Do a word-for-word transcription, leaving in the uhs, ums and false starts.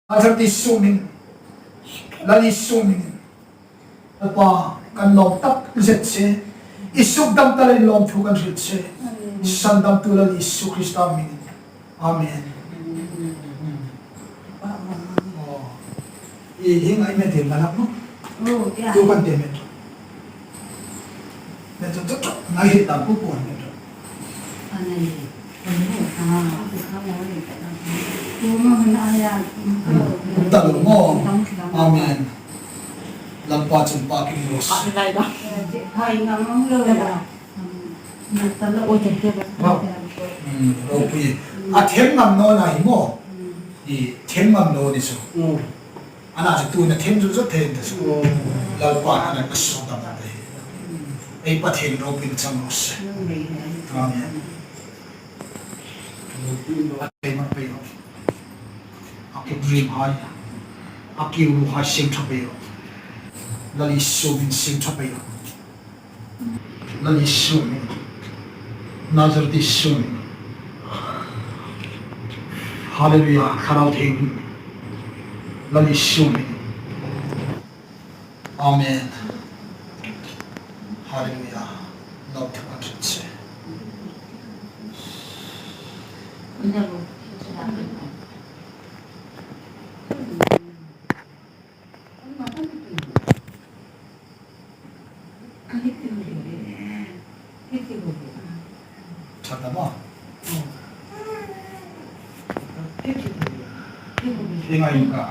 Nazareth Isu hmingin, Lal Isu hmingin, Lalpa, kan lawm takzet che. I sukdam ta leiin lawmthu kan hril che. Amen. Sandamtu Lal Isu Krista hmingin. Amen. Aw. I hi ngai met ding ka lak naw. Oh, yeah. Tu kan ti met. Met chu chu chu. Ngai hi tam pu pu met chu. Amen. Amen. Ah, tu ka mo ni ka. Tu ma na ya. Ta lo mo. Amen. Lalpa chun pa kim ros. Amen. Hai ngam ngam lo ya. Hmm, ropui. A thiem ngam naw na hi maw. I thiem ngam naw ni chu. Ana chu tu na thiem chu chu thei ta chu. Lalpa ana ka sukdam ta hi. Ei Pathien ropui chang ros. Amen. Ropui lo a thei ma pei lo. A kut rim hai. A kiu lu hai sing tha pei lo. Lal Isu hmingin sing tha pei lo. Lal Isu hmingin. Nazareth Isu hmingin. Hallelujah. Thlarau Thienghlim. Lal Isu hmingin. Amen. Hallelujah. Lawmthu kan hril che. Ṭha ta maw. Hi ngai ka.